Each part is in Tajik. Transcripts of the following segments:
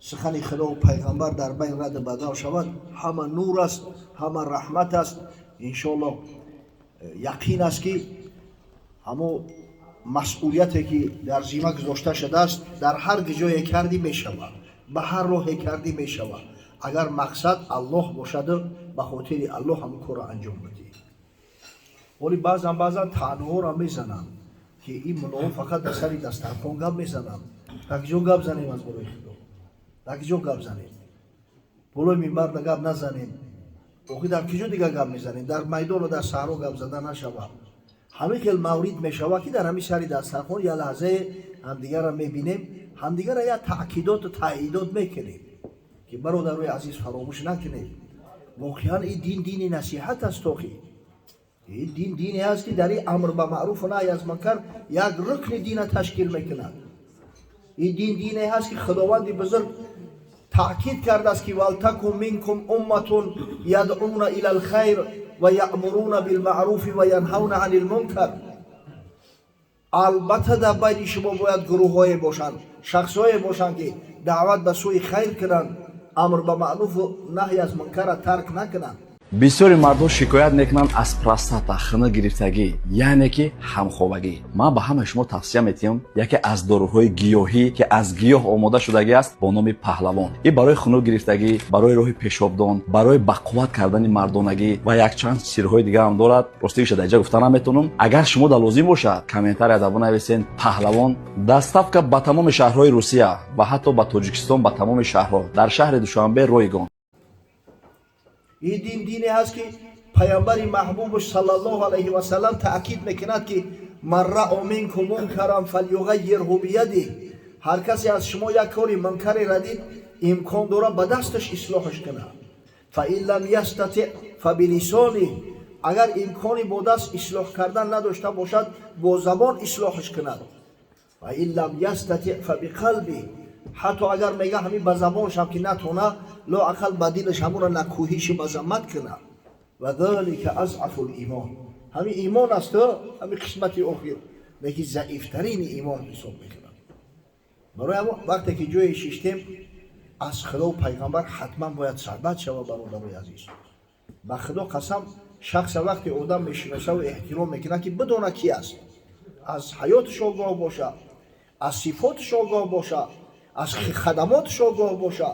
Сухани Худо ва пайғамбар дар байн раду бадал шавад, ҳама нур аст, ҳама раҳмат аст. Иншоаллоҳ, яқин аст, ки ҳамо масъулияте, ки дар зимма гузошта шудааст, дар ҳар ҷое кардӣ мешавад, ба ҳар роҳе кардӣ мешавад, агар мақсад Аллоҳ бошаду ба хотири Аллоҳ ҳамон корро анҷом бидиҳӣ. Вале баъзан баъзан таънаҳоро мезананд, ки ин муллоҳо фақат дар сари дастархон гап мезананд. Дар киҷо гап занем? Аз болои Худо, дар киҷо гап занем? Болои минбарда гап назанем, охи дар киҷо дига гап мезанем? Дар майдону дар саҳро гап зада нашавад. Ҳамин хел маврид мешавад, ки дар ҳамин сари дастархон як лаҳзае ҳамдигарро мебинем, ҳамдигарро як таъкидоту таъидот мекунем, ки, бародарои азиз, фаромӯш накунед, воқеан ин дин дини насиҳат аст. Охи, ин дин дине аст, ки дар ин амр ба маъруфу наҳй аз мункар як рукни дина ташкил мекунад. Ин дин дине ҳаст, ки Худованди бузург таъкид кардааст, ки валтакун минкум умматун ядъуна ила лхайр ва яъмуруна билмаъруфи ва янҳавна ани лмункар. Албатта, дар байни шумо бояд гурӯҳҳое бошанд, шахсҳое бошанд, ки даъват ба сӯи хайр кунанд, амр ба маъруфу наҳй аз мункарра тарк накунанд. Бисёри мардҳо шикоят мекунанд аз простата, хунук гирифтагӣ, яъне ки ҳамхобагӣ. Ман ба ҳамаи шумо тавсия метиҳам яке аз доруҳои гиёҳӣ, ки аз гиёҳ омода шудагӣ аст, бо номи Паҳлавон. Ин барои хунук гирифтагӣ, барои роҳи пешобдон, барои бақувват кардани мардонагӣ ва якчанд сирҳои дига ҳам дорад. Ростигиша дар инҷа гуфта наметавонам. Агар шумо да лозим бошад, комментарияда бинависен «Паҳлавон». Доставка ба тамоми шаҳрҳои Русия ва ҳатто ба Тоҷикистон, ба тамоми шаҳрҳо, дар шаҳри Душанбе ройгон. Ин дин дине ҳаст, ки паямбари маҳбубаш саллаллоҳу алайҳи васалам таъкид мекунад, ки ман раъо минкум мункаран фалюғаййирҳу биядиҳ. Ҳар касе аз шумо як кори мункареро дид, имкон дорад ба дасташ ислоҳаш кунад. Фа ин лам ястатиъ фабилисониҳ. Агар имкони бо даст ислоҳ кардан надошта бошад, бо забон ислоҳаш кунад. Ва ин лам ястатиъ фабиқалбиҳ. Ҳатто агар, мега, ҳамин ба забоншам ки натона, лоақал ба дилаш ҳамонро накӯҳиши мазаммат кунад. Ва залика азъафу лимон. Ҳамин имон аст, ҳамин қисмати охир, лекин заифтарини имон ҳисоб мекунад. Барои ҳамон, вақте ки ҷое шиштем, аз Худову пайғамбар ҳатман бояд суҳбат шавад. Бародарои азиз, ба Худо қасам, шахса вақте одам мешиносаву эҳтиром мекунад, ки бидона ки аст, аз ҳаёташ огоҳ боша, аз сифоташ огоҳ боша, аз хадамоташ огоҳ боша.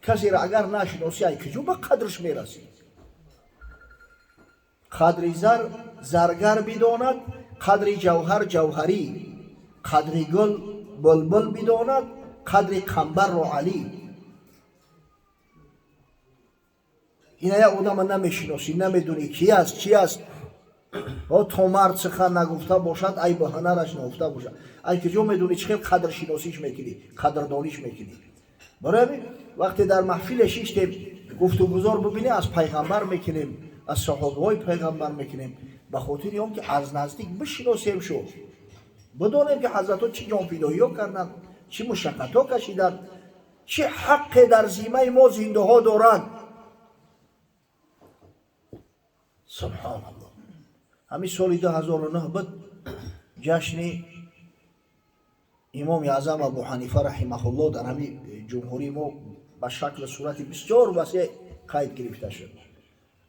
Касеро агар нашиносӣ, ай куҷо ба қадрш мерасӣ? Қадри зар заргар бидонад, қадри ҷавҳар ҷавҳарӣ, қадри гул булбул бидонад, қадри қамбарро Алӣ. Ина як одама намешиносӣ, намедонӣ ки аст, чи аст. То мард сухан нагуфта бошад, ай ба ҳунараш нагуфта бошад, ай куҷо медонӣ, чӣ хел қадршиносиш мекунӣ, қадрдониш мекунӣ? Барои ҳамин, вақте дар маҳфиле шиштем, гуфтугузор, бубинӣ, аз пайғамбар мекунем, аз саҳобаҳои пайғамбар мекунем, ба хотири он ки аз наздик бишиносем, шу бидонем, ки ҳазратҳо чӣ ҷонфидоиҳо карданд, чӣ мушаққатҳо кашиданд, чӣ ҳаққе дар зиммаи мо зиндаҳо доранд. Субҳоналлоҳ, ҳамин соли 2009 буд, ҷашни имоми аъзам Абу Ҳанифа раҳимаҳуллоҳ дар ҳамин ҷумҳурии мо ба шаклу сурати бисёр васеъ қайд гирифта шуд.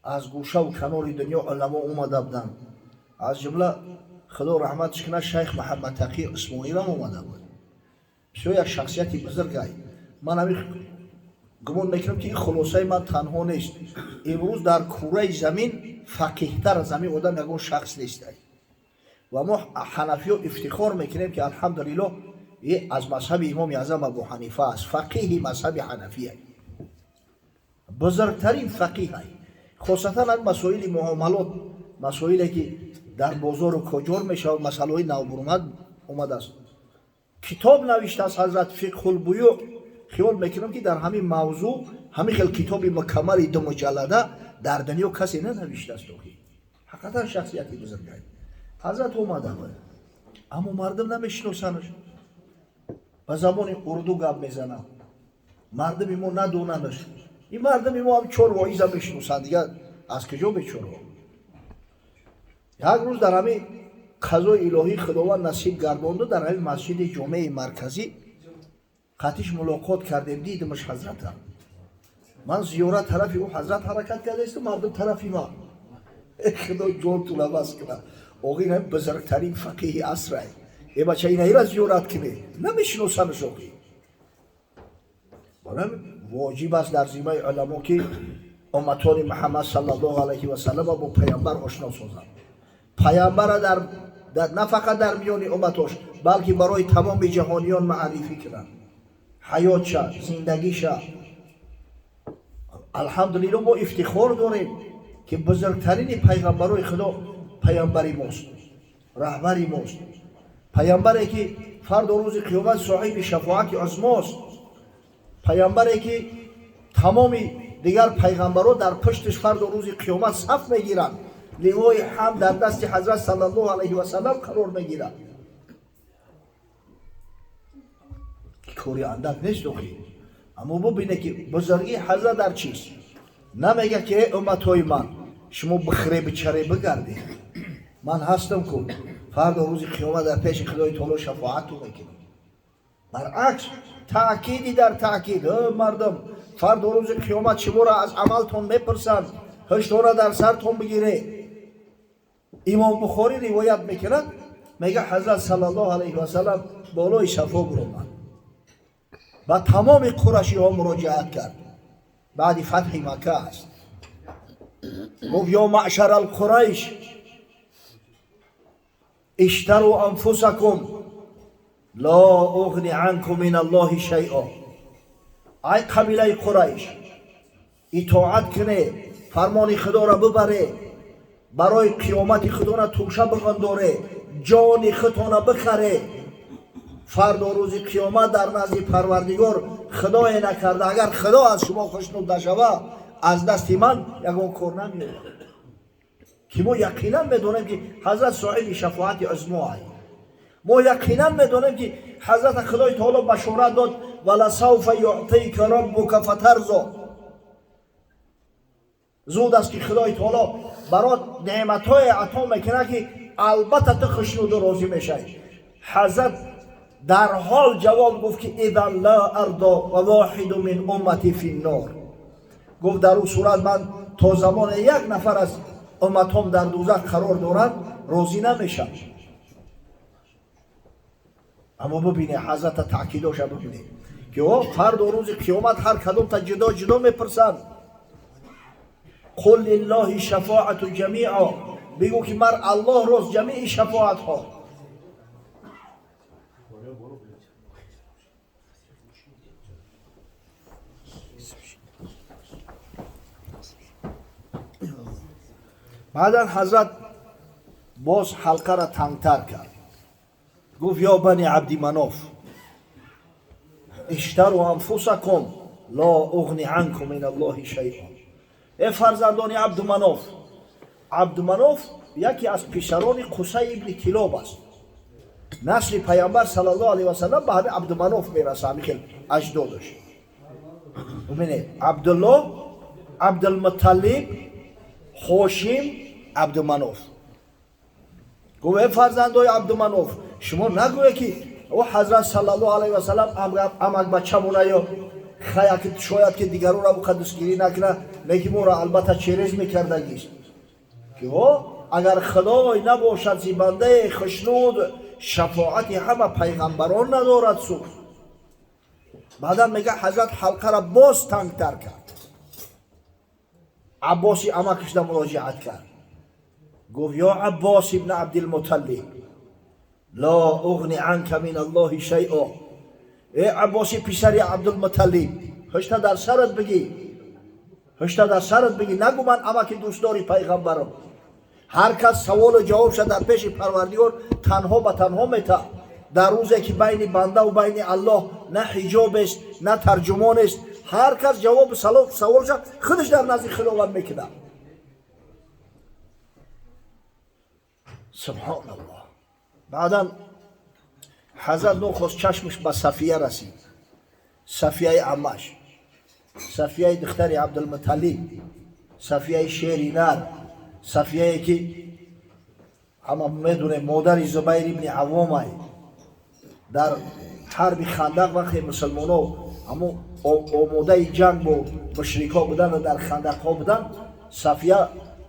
Аз гӯшаву канори дунё уламо омада буданд, аз ҷумла, Худо раҳматш кунад, шайх Муҳаммадтақӣ Усмонирам омада буд. Бисёр як шахсияти бузургай. Ман ҳамин гумон мекунам, ки ин хулосаи ман танҳо нест: имрӯз дар кураи замин фақиҳтар аз ҳамин одам ягон шахс нестай. Ва мо ҳанафиё ифтихор мекунем, ки, алҳамдулиллоҳ, аз мазҳаби имоми аъзам Абу Ҳанифа аст, фақиҳи мазҳаби ҳанафия, бузургтарин фақиҳ, хосатан аз масоили муомалот, масоиле ки дар бозору коҷор мешавад, масъалаҳои навбурмад омадааст. Китоб навиштааст ҳазрат, Фиқҳулбуюъ. Хиёл мекунам, ки дар ҳамин мавзӯъ ҳамин хел китоби мукаммали ду муҷаллада дар дунё касе нанавиштааст. Охи, ҳақиқатан шахсияти бузургай. Ҳазрат омада буд, аммо мардум намешиносанаш. Ба забони урду гап мезанад, мардуми мо надонандаш. Ин мардуми мо ҳам чор воиза мешиносанд, дигар аз куҷо бечораҳо? Як рӯз дар ҳамин қазои илоҳӣ Худованд насиб гардонду, дар ҳамин масҷиди ҷомеи марказӣ. Қатиш мулоқот кардем, дидимаш ҳазрата. Ман зиёрат тарафи ӯ ҳазрат ҳаракат кардаисту, мардум тарафи ман. Худо ҷонтун аваз кунад. Оғи ин бузургтарин фақиҳи асрай. Э бача, инаира зиёрат кунед. Намешиносанаш оғи. Барам воҷиб аст дар зиммаи уламо, ки умматони Муҳаммад саллаллоҳу алайҳи васаллам бо паямбар ошно созанд. Паямбара дар на фақат дар миёни умматош, балки барои тамоми ҷаҳониён маърифӣ кунанд. Ҳаётша, зиндагиша. Алҳамдулилло, мо ифтихор дорем, ки бузургтарини пайғамбарои Худо паямбари мост, раҳбари мост. Паямбаре ки фардо рӯзи қиёмат соҳиби шафоати узмост. Паямбаре ки тамоми дигар пайғамбаро дар пуштиш фардо рӯзи қиёмат саф мегиранд. Ливои ҳам дар дасти ҳазрат саллаллоҳу алайҳи васаллам қарор мегирад. Кори андак нест охи. Аммо бубине, ки бузургии ҳазрат дар чист. Намега, ки э умматҳои ман, шумо бихӯре, бичаре, бигардед. Ман ҳастам ку, фардо рӯзи қиёмат дар пеши Худои Таоло шафоату мекунам. Баръакс, таъкиди дар таъкид: мардум, фардо рӯзи қиёмат шуморо аз амалтон мепурсанд, ҳуштора дар сартон бигире. Имом Бухорӣ ривоят мекунад, мега, ҳазрат саллаллоҳу алайҳи васаллам болои Сафо буромад, ба тамоми қурашиҳо муроҷиат кард. Баъди фатҳи Макка аст. Гуфт: ё маъшара алқурайш, иштару анфусакум, ло уғни анкум мин Аллоҳи шайъо. Ай қабилаи Қурайш, итоат куне, фармони Худоро бибаре, барои қиёмати худона тӯша биғандоре, ҷони худтона бихаре. Фардо рӯзи қиёмат дар назди Парвардигор, Худое накарда, агар Худо аз шумо хушнуд нашава, аз дасти ман ягон кор намеояд. Ки мо яқинан медонем, ки ҳазрат соҳиби шафоати узмо ай. Мо яқинан медонем, ки ҳазрата Худои Таоло башорат дод: валасауфа юътика роббука фатарзо. Зуд аст, ки Худои Таоло барот неъматҳое ато мекунад, ки албатта ту хушнуду розӣ мешавӣ. Ҳазрат дар ҳол ҷавоб гуфт, ки идан ла ардо ва воҳиду мин уммати фи ннор. Гуфт, дар ӯ сурат ман то замоне як нафар аз умматҳом дар дӯзах қарор дорад, розӣ намешавам. Аммо бубине, ҳазрата таъкидоша бубине, ки о фардо рӯзи қиёмат ҳар кадомта ҷудо ҷудо мепурсанд. Қул лиллоҳи шафоату ҷамиъо. Бигӯ, ки мар Аллоҳ рост ҷамии шафоатҳо. Баъдан ҳазрат боз ҳалқаро тангтар кард, гуфт: ё бани Абдиманоф, иштару анфусакум, ло уғни анкум мин Аллоҳи шайъо. Э фарзандони Абдуманоф. Абдуманоф яке аз писарони Қусай ибни Килоб аст. Насли паямбар саллаллоҳу алайҳи васаллам ба ҳамин Абдуманоф мераса, ҳамин хел аҷдодаш. Бубинед: Абдуллоҳ, Абдулмуталлиб, Ҳошим, Абдуманоф. Гуфт: э фарзандои Абдуманоф, шумо нагӯе, ки о ҳазрат саллаллоҳу алайҳи васаллам амакбачамона ё хаяки, шояд ки дигаронро ӯ дастгирӣ накунад, лекин моро албатта через мекардагист, ки о агар Худой набошад зи бандае хушнуд, шафоати ҳама пайғамбарон надорад суд. Баъдан мега, ҳазрат ҳалқаро боз тангтар кард, Аббоси амакашда муроҷиат кард, гуфт: ё Аббос ибни Абдилмуталлиб, ло уғни анка мин Аллоҳи шайъо. Э Аббоси писари Абдулмуталлиб, ҳушта дар сарат бигӣ, ҳушта дар сарат бигӣ, нагӯ ман амаки дӯстдори пайғамбарам. Ҳар кас саволу ҷавобша дар пеши Парвардигор танҳо ба танҳо метаҳад, дар рӯзе ки байни бандаву байни Аллоҳ на ҳиҷобест, на тарҷумонест. Ҳар кас ҷавоби саволша худаш дар назди Худованд мекунад. Субҳоналлоҳ. Баъдан ҳазрат нохост чашмаш ба Сафия расид, Сафияи аммаш, Сафияи духтари Абдулмуталлиб, Сафияи шери нар, Сафияе ки ҳама медонем, модари Зубайр ибни Аввомай. Дар Ҳарби Хандақ, вақте мусулмонҳо ҳамон омодаи ҷанг бо мушрикҳо буданд ва дар хандақҳо буданд, Сафия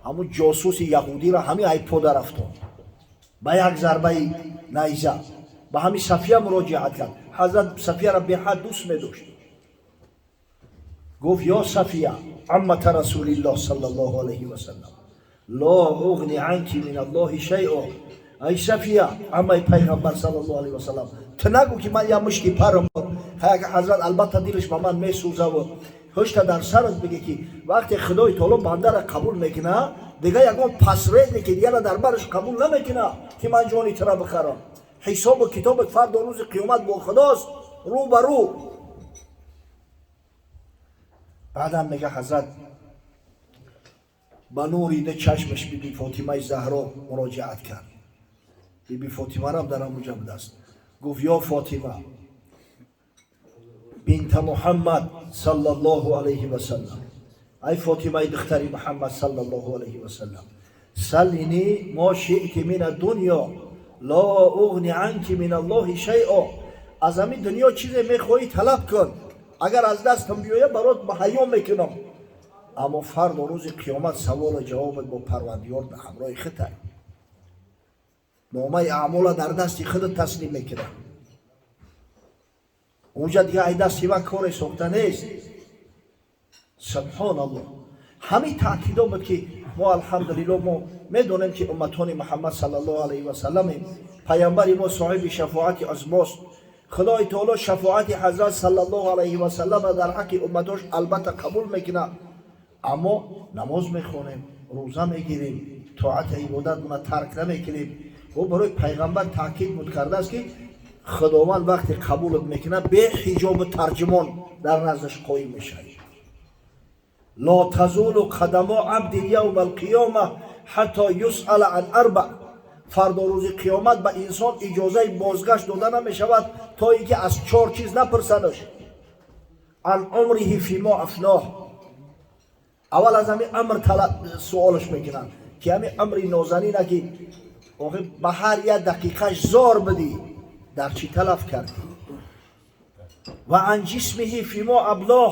ҳамун ҷосуси яҳудиро ҳамин айпода рафтон ба як зарбаи найза. Ба ҳамин Сафия муроҷиат кард. Ҳазрат Сафияро беҳад дӯст медошт. Гуфт: ё Сафия, аммата Расулиллоҳ саллаллоҳу алайҳи васаллам, ло уғни анки мин Аллоҳи шайъо. Ай Сафия, аммаи пайғамбар саллаллоҳу алайҳи васаллам, ту нагӯ ки ман як мушти парам. Ҳазрат албатта дилаш ба ман месӯзаву ҳушта дар сарат биге, ки вақте Худои таоло бандара қабул мекуна, дига ягон посредники дигара дар бараш қабул намекуна, ки ман ҷони тура бихарам. Ҳисобу китобат фардо рӯзи қиёмат бо Худост, рӯ ба рӯ. Баъдам мега, ҳазрат ба нури ду чашмаш биби Фотимаи Заҳро муроҷиат кард. Биби Фотимарам дар ҳамуҷа будааст. Гуфт: ё Фотима бинта Муҳаммад саллаллоҳу алайҳи васаллам, ай Фотимаи духтари Муҳаммад саллаллоҳу алайҳи васаллам, салини мо шиъти мин аддунё, ло уғни анки мин Аллоҳи шайъо. Аз ҳамин дунё чизе мехоҳӣ, талаб кун, агар аз дастам биёяд, барот маҳайё мекунам, аммо фардо рӯзи қиёмат саволу ҷавобат бо Парвардигор ба ҳамроҳи худтай, номаи аъмола дар дасти худат таслим мекунам. Унҷа дига ай дасти ман коре сохта нест. Субҳоналлоҳ, ҳамин таъкидо буд, ки мо, алҳамдулилло, мо медонем, ки умматони Муҳаммад саллаллоҳу алайҳи васалламем. Паямбари мо соҳиби шафоати узмост. Худои таоло шафоати ҳазрат саллаллоҳу алайҳи васаллама дар ҳаққи умматош албатта қабул мекунад. Аммо намоз мехонем, рӯза мегирем, тоату ибодатмона тарк намекунем. Ӯ барои пайғамбар таъкид буд кардааст, ки Худованд вақте қабулат мекунад, бе ҳиҷобу тарҷумон дар наздаш қоим мешавӣ. Ло тазулу қадамо абдин явма алқиёма ҳатто юсала ан арба. Фардо рӯзи қиёмат ба инсон иҷозаи бозгашт дода намешавад, то ин ки аз чор чиз напурсадаш. Ан умриҳи фимо афноҳ. Аввал аз ҳамин амр суолаш мекунанд, ки ҳамин амри нозанина, ки охир ба ҳар як дақиқаш зор бидӣ, дар чӣ талаф кардӣ? Ва ан ҷисмиҳи фимо аблоҳ.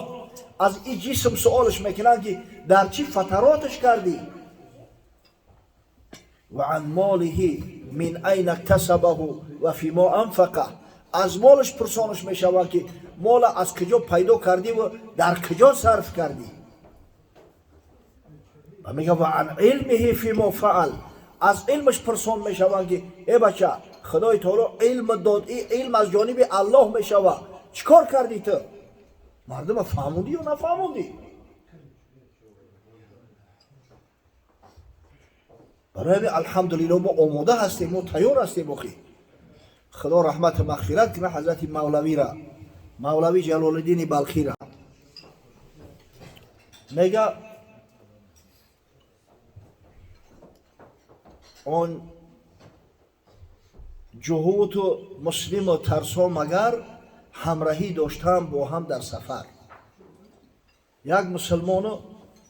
Аз и ҷисм суолаш мекунанд, ки дар чӣ фатароташ кардӣ? Ва ан молиҳи мин айна ктасабаҳу ва фимо анфақа. Аз молаш пурсонаш мешаванд, ки мола аз куҷо пайдо кардиву дар куҷо сарф кардӣ? Ва мега: ва ан илмиҳи фимо фаал. Аз илмаш пурсон мешаванд, ки э бача, Худои таоло илм дод, и илм аз ҷониби Аллоҳ мешавад, чӣ кор кардӣ ту? Мардума фаҳмондӣ ё нафаҳмондӣ? Барои ҳамин, алҳамдулилло, мо омода ҳастем, мо тайёр ҳастем. Охи, Худо раҳмату мағфират кунад ҳазрати Мавлавира, Мавлави Ҷалолиддини Балхира. Мега, он ҷуҳуту муслиму тарсо магар ҳамраҳӣ доштаам бо ҳам дар сафар. Як мусулмону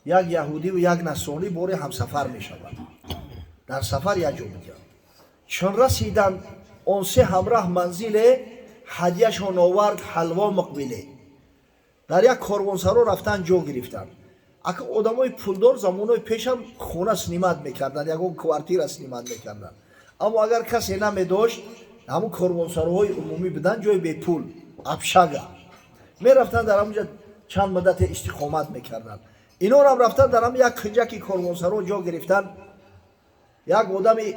як яҳудиву як насронӣ боре ҳамсафар мешаванд, дар сафар якҷо буданд. Чун расиданд он се ҳамраҳ манзиле, ҳадияшон овард ҳалво муқбиле. Дар як корвонсаро рафтан, ҷо гирифтанд. Ака, одамои пулдор замонҳои пешам хона снимать мекарданд, ягон квартира снимать мекарданд. Аммо агар касе намедошт, ҳамун корвонсароҳои умумӣ буданд, ҷои бепул, общага мерафтанд, дар ҳамунҷа чанд муддате истиқомат мекарданд. Инорам рафтан, дар ҳамн як кунҷаки корвонсаро ҷо гирифтанд. Як одами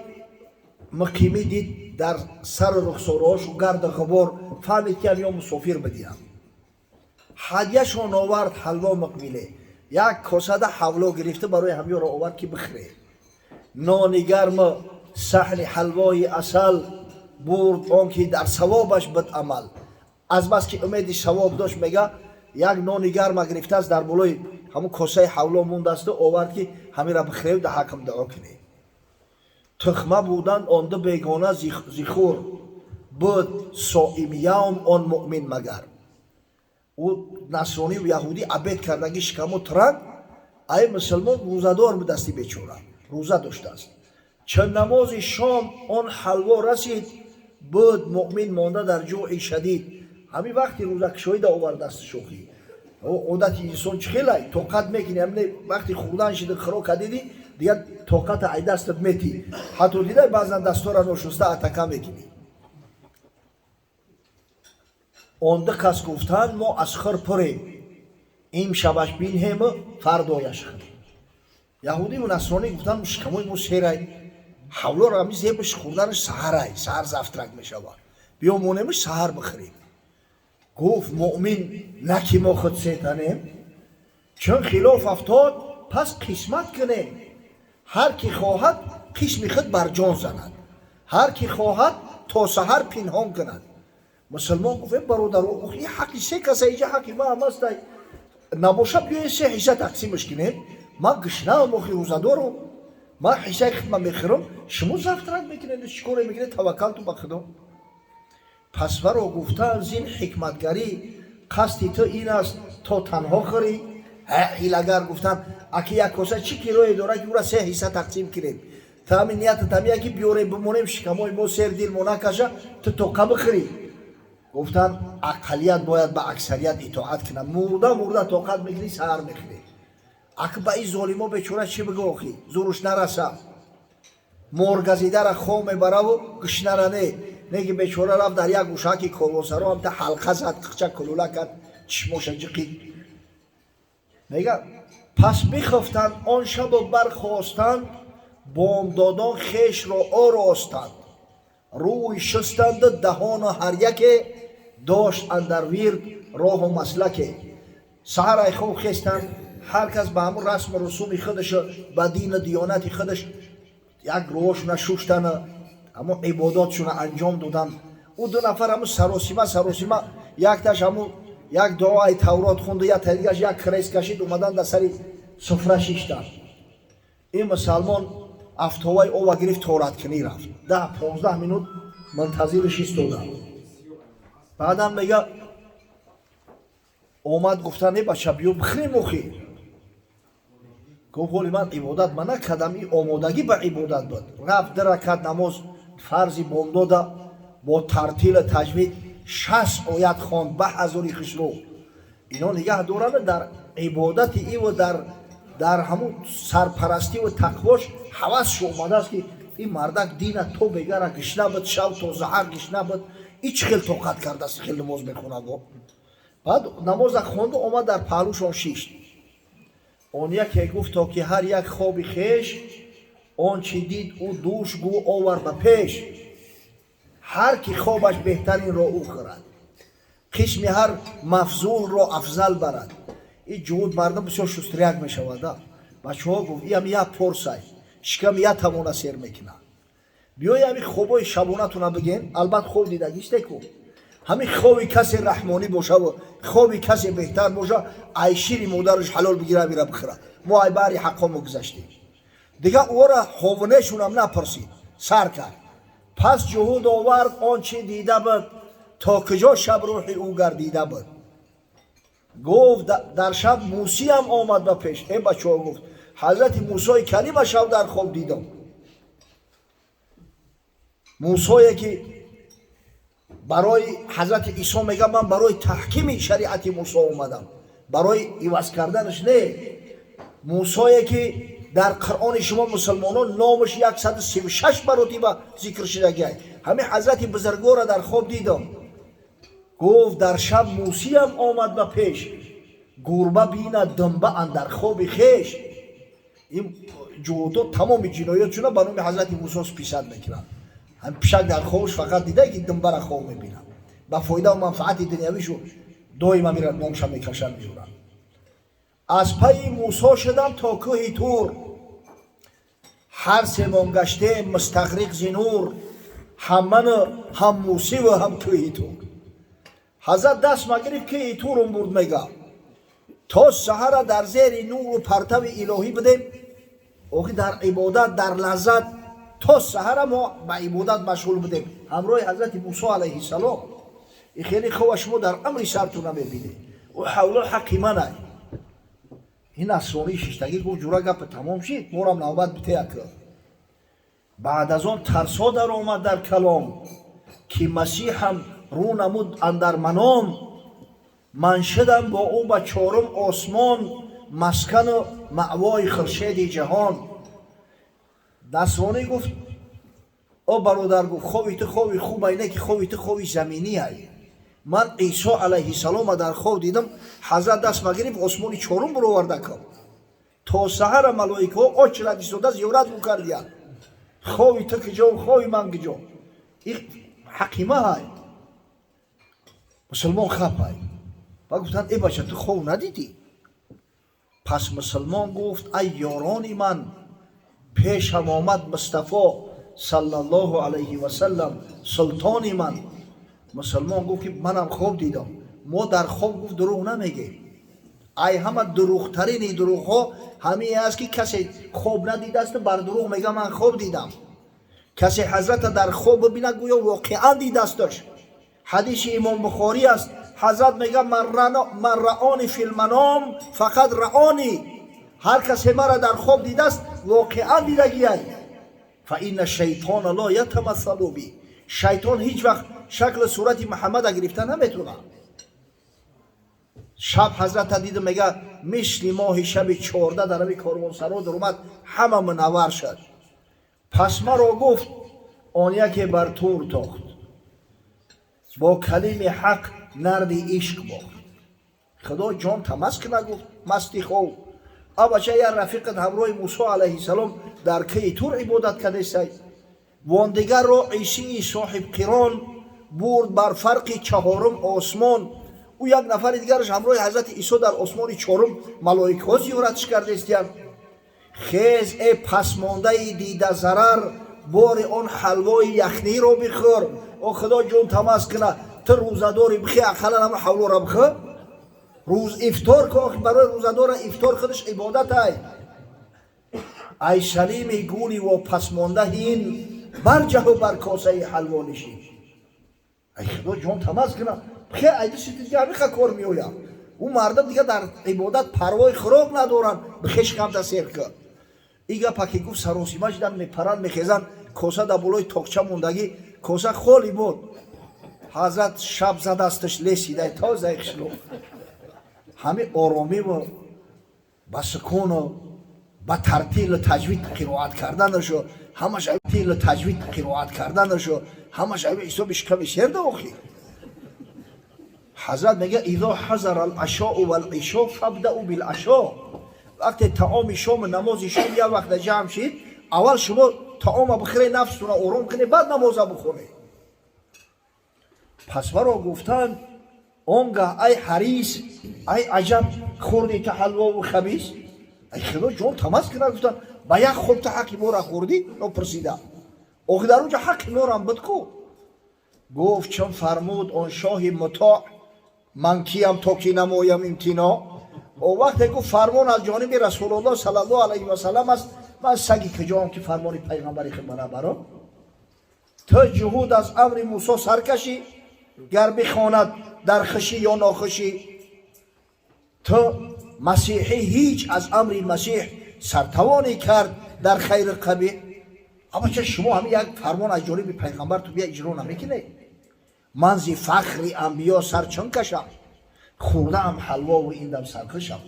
муқимӣ дид, дар сару рухсораҳошу гарду ғубор, фаҳмид, ки ҳам ё мусофир бидиҳам. Ҳадияшон овард ҳалво муқбиле. Як косада ҳавло гирифта, барои ҳамёро овард, ки бихӯре. Нони гарму саҳни ҳалвои асал бурд, он ки дар савобаш буд амал. Азбаски умеди савоб дошт, мега, як нони гарма гирифтааст, дар болои ҳамун косаи ҳавло мондасту овард, ки ҳамира бихӯрев, да ҳакм дуо кунед. Тухма буданд он ду бегона зихур буд, соим явм он муъмин магар. Ӯ насрониву яҳудӣ обед кардаги, шикамо транг, ай мусулмон рӯзадор будасти, бечора рӯза доштааст. Чун намози шом он ҳалво расид, Буд муъмин монда дар ҷӯи шадид. Ҳамин вақти рӯзакушоида овард дасти шохӣ. Одати инсон чӣ хелай, тоқат мекунӣ, ҳамин вақти хӯрдан шида хӯрока дидӣ, дигар тоқата ай дастат метӣ. Ҳатто дидай, баъзан дастора ношуста атака мекунӣ. Он ду кас гуфтанд, мо аз хӯр пурем, им шабаш бинҳему фардояш хӯрем. Яҳудиву насронӣ гуфтанд, шикамои мо серай, ҳавлоро ҳамин зебаш хӯрданаш саҳарай, саҳар завтрак мешавад, биё монемаш, саҳар бихӯрем. Гуфт муъмин, на ки мо худ сетанем, чун хилоф афтод, пас қисмат кунем. Ҳар ки хоҳад, қисми худ бар ҷон занад, ҳар ки хоҳад, то саҳар пинҳон кунад. Мусулмон гуфт, э бародар, ин ҳаққи се каса, инҷа ҳаққи ман ҳам астай, набоша, биёед се ҳисса тақсимаш кунем. Ман гушнаам, охи рӯзадорам, ман ҳиссаи худма мехӯрам, шумо завтрак мекунед, чӣ коре мекунед, таваккалту ба Худо. Пас варо гуфтаанд, зин ҳикматгарӣ қасди ту ин аст, то танҳо хӯрӣ. Ҳилагар гуфтанд, аки як коса чӣ кирое дорад, ки ӯра се ҳисса тақсим кунем? Ту ҳамин ниятат ҳамия, ки биёрем, бимонем, шикамои мо сер, дил мо накаша, ту тоқа бихӯрӣ. Гуфтанд, ақаллият бояд ба аксарият итоат кунад. Мурда мурда тоқат мекунӣ, саҳар мехӯрӣ. Аки ба ин золимо бечора чӣ бигӯ, охи зуруш нараса. Моргазидара хом мебараву гушнара не. Неки бечора рафт дар як гӯшаки корвонсаро, ҳамта ҳалқа зад, қиқча кулула кард, чишмоша ҷиқид. Мега, пас бихуфтанд он шабу бархостанд, бомдодон хешро оростанд, рӯй шустанду даҳону ҳар яке дошт андар вирд роҳу маслаке. Саҳар ай хоб хестанд, ҳар кас ба ҳамун расму русуми худаш, ба дину диёнати худаш, як рӯҳошуна шуштана, ҳамун ибодотшуна анҷом доданд. Ӯ ду нафар ҳамун саросима саросима, якташ ҳамун як дуои Таврот хунду, як дигаш як крест кашид, омадан дар сари суфра шиштанд. Ин мусалмон афтоваи ова гирифт, тораткунӣ рафт. 10-15 минут мунтазирш истода. Баъдан мега, омад, гуфта, не бача, биё бихӯрем охи. Гуфт, ҳоли ман ибодат ма накардам, ин омодагӣ ба ибодат буд. Рафт, ду ракат намоз фарзи бомдода бо тартилу таҷвид 60 оят хонд ба ҳазури хушрӯ. Ино нигаҳ доранд, дар ибодати иву дар ҳамун сарпарастиву тақвош ҳавасшу омадааст, ки ин мардак дина то бегара гишна буд, шав то заҳар гишна буд, и чӣ хел тоқат кардааст, хел намоз мехонад. Баъд намоза хонду, омад, дар паҳлӯшон шишт. Он яке гуфт, то ки ҳар як хоби хеш, он чӣ дид ӯ душ, гӯ овар ба пеш. Ҳар ки хобаш беҳтаринро ӯ хӯрад, қисми ҳар мафзулро афзал барад. И ҷуҳуд мардум бисёр шустряк мешавад. Бачаҳо, гуфт, иам як порсай, шиками як тавона сер мекунад. Биёи ҳамин хобои шабонатуна бигем. Албат, хоб дидагистеку, ҳамин хоби касе раҳмонӣ бошаву хоби касе беҳтар боша, ай шири модараш ҳалол бигира, мира бихӯра. Мо ай баҳри ҳаққомо гузаштем. Дигар ӯро ҳовунешунам напурсид, сар кард. Пас ҷуҳуд овард он чӣ дида буд, то куҷо шаб рӯҳи ӯ гардида буд. Гуфт, дар шаб Мусиам омад ба пеш. Э бачаҳо, гуфт, ҳазрати Мусои калима шаб дар хоб дидам. Мусое ки барои ҳазрати Исо мега, ман барои таҳкими шариати Мусо омадам, барои иваз карданаш не. Мусое ки дар Қуръони шумо мусулмонон номаш 136 маротиба зикр шудагиай, ҳамин ҳазрати бузургворро дар хоб дидам. Гуфт, дар шаб Мусиям омад ба пеш, гурба бинад думба андар хоби хеш. Ин ҷуҳудо тамоми ҷиноятшуна ба номи ҳазрати Мусо списать мекунанд. Ҳам пишак дар хобш фақат дида, ки думбара хоб мебинад, ба фоидаву манфаати дунявишу доима мирад, номша мекашанд, меёранд. Аз пайи Мусо шудам то кӯҳи Тур, ҳар семон гаштем мустағриқ зи нур, ҳам ману ҳам Мусиву ҳам кӯҳи Тур. Ҳазрат даст ма гирифт, кӯҳи Турум бурд. Мега, то саҳара дар зери нуру партави илоҳӣ будем. Охи, дар ибодат, дар лаззат, то саҳара мо ба ибодат машғул будем ҳамроҳи ҳазрати Мусо алайҳиссалом. И хеле хоба шумо дар амри сарту намебинед. Ӯ ҳавло ҳаққи манай. Ин насронии шиштагӣ гуфт, ҷура, гапа тамом шид, морам навбат битея. Баъд аз он тарсо даромад дар калом. Ки Масиҳам рӯ намуд андар маном, ман шудам бо ӯ ба чорум осмон, маскану маъвои хуршеди ҷаҳон. Насронӣ гуфт: о бародар, гуфт, хоби ту хоби хубай, не ки хоби ту хоби заминӣ ай. Ман Исо алайҳиссалома дар хоб дидам, ҳазрат даст ма гирифт, осмони чорум буроварда кард. То саҳара малоикаҳо очрат истода зиёрат мекардиянд. Хоби ту киҷо, хоби ман киҷо? И ҳақима ҳай. Мусулмон хапай. Ба гуфтанд: э бача, ту хоб надидӣ? Пас мусулмон гуфт: ай ёрони ман, пешам омад Мустафо саллаллоҳу алайҳи васаллам, султони ман. Мусулмон гуфт, ки манам хоб дидам. Мо дар хоб, гуфт, дурӯғ намегем. Ай ҳама дурӯғтарини дурӯғҳо ҳамие аст, ки касе хоб надидааст, бар дурӯғ мега ман хоб дидам. Касе ҳазрата дар хоб бибинад, гӯё воқеан дидаасташ. Ҳадиси Имом Бухорӣ аст. Ҳазрат мега: ман раони филманом фақат раони. Ҳар касе мара дар хоб дидааст, воқеан дидагиай. Фа инна шайтона ло ятамассалу би. Шайтон ҳеҷ вақт шаклу сурати Муҳаммада гирифта наметавонад. Шаб ҳазрата диду, мега, мисли моҳи шаби 14 дар ҳами корвонсаро даромад, ҳама мунаввар шуд. Пас маро гуфт он яке бар тур тохт, бо калими ҳақ нарди ишқ бохт. Худо ҷон тамас кина, гуфт, масти хов. Абача, як рафиқат ҳамроҳи Мусо алайҳиссалом дар кӯи Тур ибодат кардесай. Вон дигарро Исии соҳибқирон бурд бар фарқи чаҳорум осмон. Ӯ як нафари дигараш ҳамроҳи ҳазрати Исо дар осмони чорум малоикаҳо зиёратш кардестиянд. Хез, э пасмондаи дида зарар, бори он ҳалвои яхниро бихӯр. О худо ҷон тамаз кина, ту рӯзадори, бихе, ақаллан ҳама ҳавлоро бихӯр. Рӯз ифтор ко, барои рӯзадора ифтор худаш ибодатай. Ай салими гули во пасмонда, ҳин барҷаҳу бар косаи ҳалво нишин. Ай худо ҷон тамаз кина, бихе, айдиси дига ҳамиха кор меояд. Ӯ мардум дига дар ибодат парвои хӯрок надоранд, бихеш камта сер кар. И гапа ки гуфт, саросима шидан, мепаранд, мехезанд, коса дар болои тоқча мондагӣ, коса холӣ буд. Ҳазрат шаб задасташ, лесидай тозаи хишло. Ҳами оромиву ба сукуну ба тартилу таҷвид қироат карданашу ҳамаш тилу таҷвид қироат карданашу ҳамаш ҳами ҳисоби шиками серда. Охир ҳазрат мега: изо ҳазара алашоу валишо фабдау билашо. Вақте таоми шому намози шом як вақта ҷамъ шид, аввал шумо таома бихӯре, нафстуна ором кунед, баъд намоза бихонед. Пас маро гуфтанд он гаҳ: ай ҳарис, ай аҷаб хӯрди ту ҳалвову хабис. Ай худо ҷон тамаз кунад, гуфтанд, ба як хоб ту ҳаққи моро хӯрдӣ? Пурсида. Охи дар онҷо ҳаққи морам буд ку. Гуфт: чун фармуд он шоҳи мутоъ, ман киям то ки намоям имтино? О вақте гуфт фармон аз ҷониби Расулуллоҳ саллаллоҳу алайҳи васаллам аст, ман саги куҷоам, ки фармони пайғамбари худ барабарам? Ту ҷуҳуд аз амри Мусо саркашӣ, гар бихонад дар хушӣ ё нохушӣ. Ту масеҳӣ, ҳеҷ аз амри Масеҳ сартавонӣ кард дар хайри қабеҳ? Абача, шумо ҳамин як фармон аз ҷониби пайғамбар ту бия иҷро намекунед. Ман зи фахри анбиё сар чун кашам, хӯрдаам ҳалвову ин дам сархушам.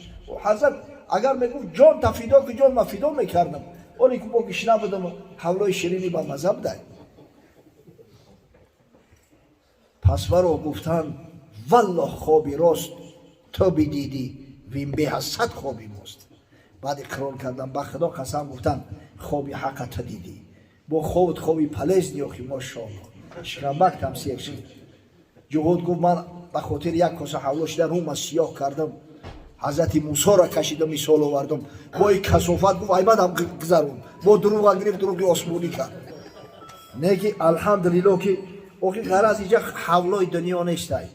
Ҳазрат агар мегуфт ҷон та фидо ки, ҷон ма фидо мекардам, оле ки бо гишна будам, ҳавлои ширини ба маза будай. Пас маро гуфтанд: валлоҳ, хоби рост ту бидидӣ, вин беҳ аз 100 хоби мост. Баъд иқрор кардам: ба худо қасам, гуфтанд, хоби ҳақа ту дидӣ, бо хобут хоби полезный. Охи, мошоалло, шикамбак тамсир шид. Ҷуҳуд гуфт: ман ба хотири як коса ҳавло шида рума сиёҳ кардам, ҳазрати Мусоро кашидам, мисол овардам. Бо и касофат, гуфт, аймадам гузарон, бо дурӯға гирифт, дурӯғи осмонӣ кард. Не ки алҳамдулилло, ки охи ғараз иҷа ҳавлои дунё нестай,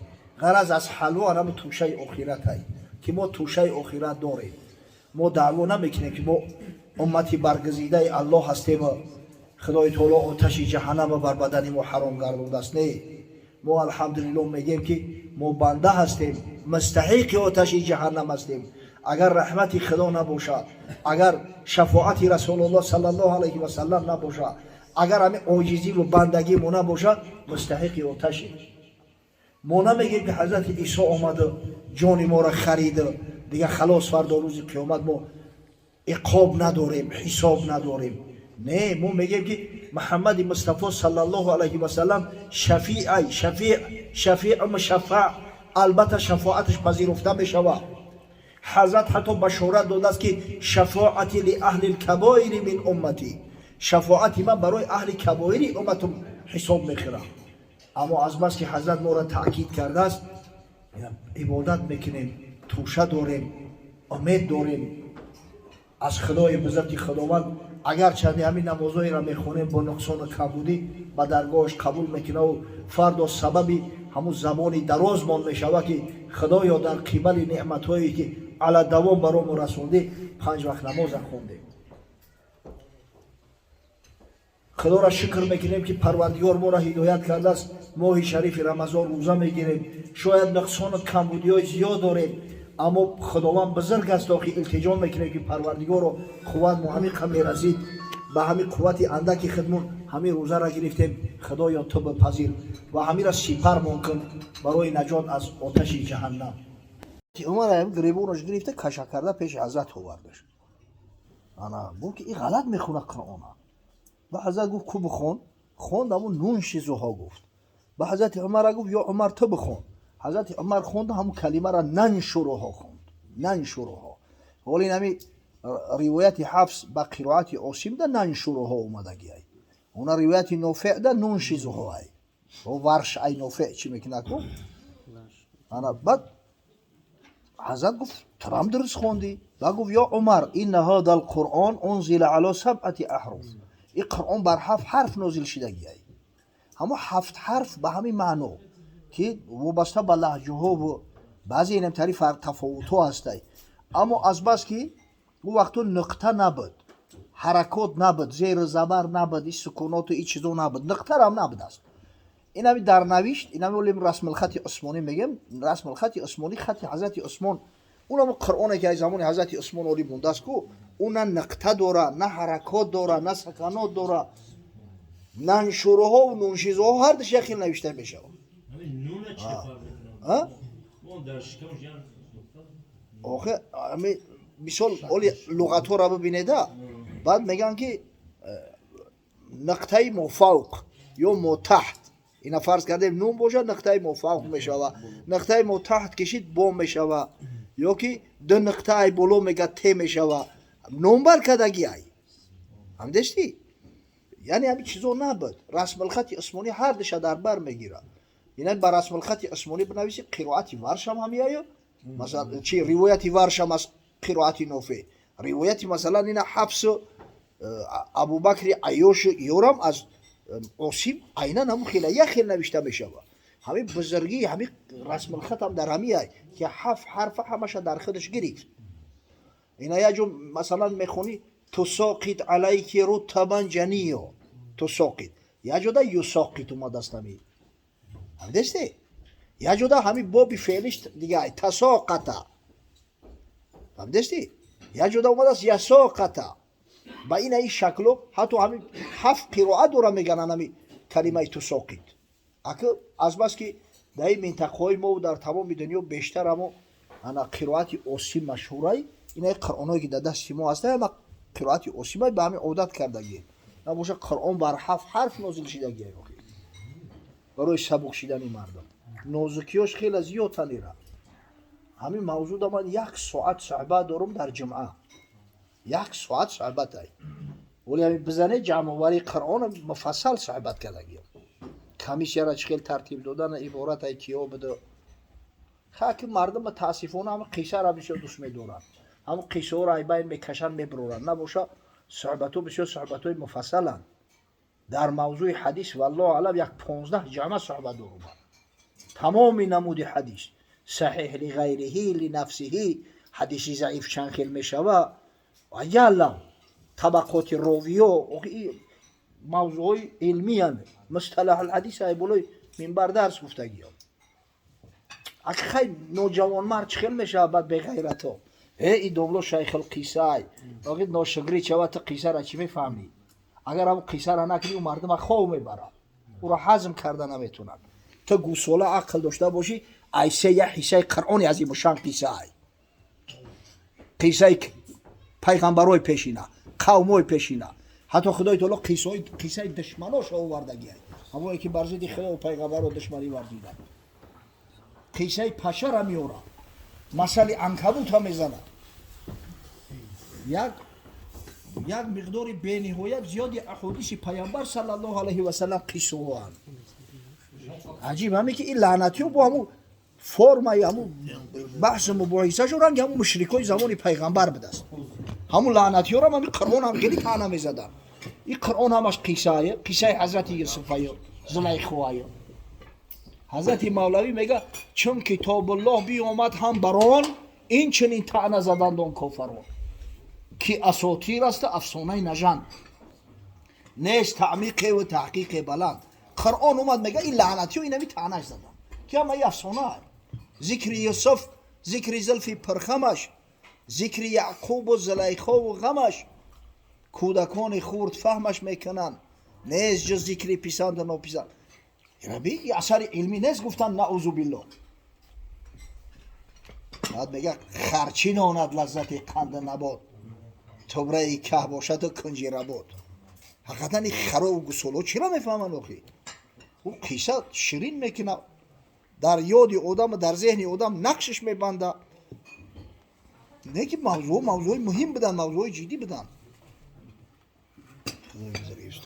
ғараз аз ҳалво анами тӯшаи охиратай, ки мо тӯшаи охират дорем. Мо даъво намекунем, ки мо уммати баргузидаи Аллоҳ ҳастем, худои таоло оташи ҷаҳаннама бар бадани мо ҳаром гардондааст. Не, мо алҳамдулилло мегӯем, ки мо банда ҳастем, мустаҳиқи оташи ҷаҳаннам ҳастем. Агар раҳмати худо набошад, агар шафоати Расулуллоҳ саллаллоҳу алайҳи васаллам набошад, Агар ҳамин оҷизӣ ва бандагии мо набошад, мустаҳиқи оташем. Мо намегем, ки ҳазрати Исо омада, ҷони моро харида, дигар халос, фардо рӯзи қиёмат мо иқоб надорем, ҳисоб надорем. Не, мо мегем, ки Муҳаммади Мустафо саллаллоҳу алайҳи васаллам шафиай, шафиъ, шафиъу мушаффаъ, албатта шафоаташ пазируфта мешавад. Ҳазрат ҳатто башорат додааст, ки شفاعتي لأهل الكبائر من أمتي, шафоати ман барои аҳли кабоири умматум ҳисоб мехӯрад. Аммо азбаски ҳазрат моро таъкид кардааст, ибодат мекунем, тӯша дорем, умед дорем аз Худои бузурги Худованд. Агарчанде ҳамин намозҳоеро мехонем бо нуқсону камбудӣ, ба даргоҳаш қабул мекунаву фардо сабаби ҳамун забони дарозмон мешавад, ки Худоё, дар қибали неъматҳое, ки ала давом баромо расондӣ, панҷ вақт намоза хондем. Худоро шукр мекунем, ки Парвардигор моро ҳидоят кардааст, моҳи шарифи Рамазон рӯза мегирем. Шояд нуқсону камбудиҳои зиёд дорем, аммо Худованд бузург аст. Охи илтиҷо мекунем, ки Парвардигоро, қувват мо ҳамин қа мерасид, ба ҳамин қуввати андаки худмон ҳамин рӯзаро гирифтем. Худоё, ту бипазир ва ҳамира сипармон кун барои наҷот аз оташи ҷаҳаннам. Умар гиребонаш гирифта, каша карда, пеши ҳазрат овардаш. Ана гуфт, ки и ғалат мехонад Қуръона. Ба ҳазрат гуфт: «Ку, бихон». Хонд, ҳамун ننشزها гуфт. Ба ҳазрати Умара гуфт: «Ё Умар, ту бихон». Ҳазрати Умар хонда, ҳамун калимаро ننشرها хонд, ننشرها. Ҳоли ин ҳами ривояти Ҳафс ба қироати Осимда ننشرها омадагиай, она ривояти Нофеъда ننشزها ай. Варш ай Нофеъ чӣ мекунад ку. Ана баъд ҳазрат гуфт: «Турам дуруст хондӣ». Ба гуфт: «Ё Умар, إن هذا القرآن أنزل على سبعة أحرف», ин Қуръон бар ҳафт ҳарф нозил шидагиай. Ҳамо ҳафт ҳарф ба ҳамин маъно, ки вобаста ба лаҳҷаҳову баъзе инам тари тафовутҳо ҳастай. Аммо азбаски ӯ вақту нуқта набуд, ҳаракот набуд, зеру забар набуд, и сукуноту и чизо набуд, нуқтарам набудааст. Инами дар навишт, инами олим расмулхати усмонӣ мегем. Расмулхати усмонӣ, хати ҳазрати Усмон, унам Қуръоне, ки аз замони ҳазрати Усмон олӣ мондааст ку, ӯ на нуқта дора, на ҳаракот дора, на саканот дора. ننشرها و ننشزها ҳардаш як хел навишта мешавад. А? Охе, ами мисол, оли луғатҳоро бибинеда, баъд мегӯянд, ки нуқтаи мофавқ ё мотаҳт. Ина фарз кардем, нун бошад, нуқтаи мофавқ мешава, нуқтаи мотаҳт кишид, бо мешава, ё ки ду нуқта ай боло мега, те мешава. Номбар кардагӣ ай ҳамдестӣ, яъне ҳамин чизо набуд. Расмулхати усмонӣ ҳардуша дар бар мегирад. Ина ба расмулхати усмонӣ бинависӣ, қироати Варшам ҳамияю, масалан, чи ривояти Варшам аз қироати Нофе, ривояти, масалан, ина Ҳафсу Абубакри Айёшу ёрам аз Осим айнан ҳамун хела, як хел навишта мешавад. Ҳамин бузургии ҳамин расмулхатам дар ҳамияй, ки ҳафт ҳарфа ҳамаша дар худаш гирифт. Ина як ҷо, масалан, мехонӣ: تساقط عليك رطبا جنيا. تساقط, як ҷода يساقط омадааст. Ҳами ҳамдесте, як ҷода ҳами боби феълиш дига, تساقط. Фаҳмидести? Як ҷода омадааст يساقط. Ба ина ин шакло ҳатто ҳамин ҳафт қироат дора, мегананд, ҳами калимаи تساقط. Аки азбаски дар ин минтақаҳои мо, дар тамоми дунё бештар ҳамо ана қироати Осим машҳурай. Инаи қуръоное, ки дар дасти мо ҳаста, ҳама қироати Осимай, ба ҳамин одат кардагием. Набоша, Қуръон бар ҳафт ҳарф нозил шидагиай. Охи, барои сабук шидани мардум нозукиёш хеле зиёд танира. Ҳамин мавзӯъда ман як соат суҳбат дорум дар ҷумъа, як соат суҳбатай. Вале ҳамин бизане, ҷамъоварии Қуръон муфассал суҳбат кардагием, комиссияра чӣ хел тартиб додана, иборатай киё буду. Хаки мардум, мутаассифона, ҳама қиссара бисёр дӯст медоранд, ҳамн қиссаҳоро айбайн мекашанд, мебуроранд. Набоша, суҳбатҳо бисёр суҳбатҳои муфассаланд дар мавзӯи ҳадис. Валлоҳу алам, як 15 ҷама суҳбат дорум, тамоми намуди ҳадис: саҳиҳ لغيره, لنفسه, ҳадиси заиф чанд хел мешава, ялла табақоти ровиё, мавзӯъҳои илмиян, мусталаҳулҳадис, ай болои минбар дарс гуфтагиё. Аки хай, ноҷавонмард чӣ хел мешава? Баъд беғайрато э и домло шайхулқиссай, охи ношукрӣ чава, ту қиссара чӣ мефаҳмӣ? Агар ҳамун қиссаро накунӣ, ӯ мардума хов мебарад, ӯро ҳазм карда наметонад. Ту гӯсола ақл дошта бошӣ, айсе як ҳиссаи Қуръони азимушан қиссаай, қиссаи пайғамбарои пешина, қавмои пешина. Ҳатто Худои таоло қиссаи душманоша овардагиай, ҳамое ки бар зидди Худо пайғамбаро душманӣ варзиданд. Қиссаи пашара меорад, масали анкабута мезанад. Як миқдори бениҳоят зиёди аҳодиси Пайғамбар саллаллоҳу алайҳи васалам қиссаҳоанд. Аҷиб ҳаме ки ин лаънатиҳо бо ҳамун формаи ҳамун баҳсу мубоҳисашо ранги ҳамун мушрикои замони Пайғамбар будааст. Ҳамун лаънатиҳоро ҳами Қуръон ҳам хеле таъна мезаданд. Ин Қуръон ҳамаш қиссае, қиссаи ҳазрати Юсуфаю Зулайхоаю. Ҳазрати Мавлавӣ мега: чун китобуллоҳ биомад ҳам бар он, ин чунин таъна заданд он кофарон, ки асотир аст, афсонаи нажанд, нест таъмиқеву таҳқиқе баланд. Қуръон омад, мега, ин лаънатиҳо инами таънаш заданд, ки ҳама и афсона. Зикри Юсуф, зикри зулфи пирхамаш, зикри Яъқубу Зулайхову ғамаш, кӯдакони хурд фаҳмаш мекунанд, нест ҷуз зикри писанду нописанд. Раби асари илмӣ нест, гуфтанд, наузу биллоҳ. Баъд мега: харчӣ нонад лаззати қанду набот, тубраи каҳ бошаду кунҷи работ. Ҳақиқатан ин харову гусоло чиро мефаҳманд охи? Ӯ қисса ширин мекунад, дар ёди одам, дар зеҳни одам нақшиш мебанда. Не ки мавзӯъ мавзӯи муҳим буданд, мавзӯи ҷиддӣ буданд.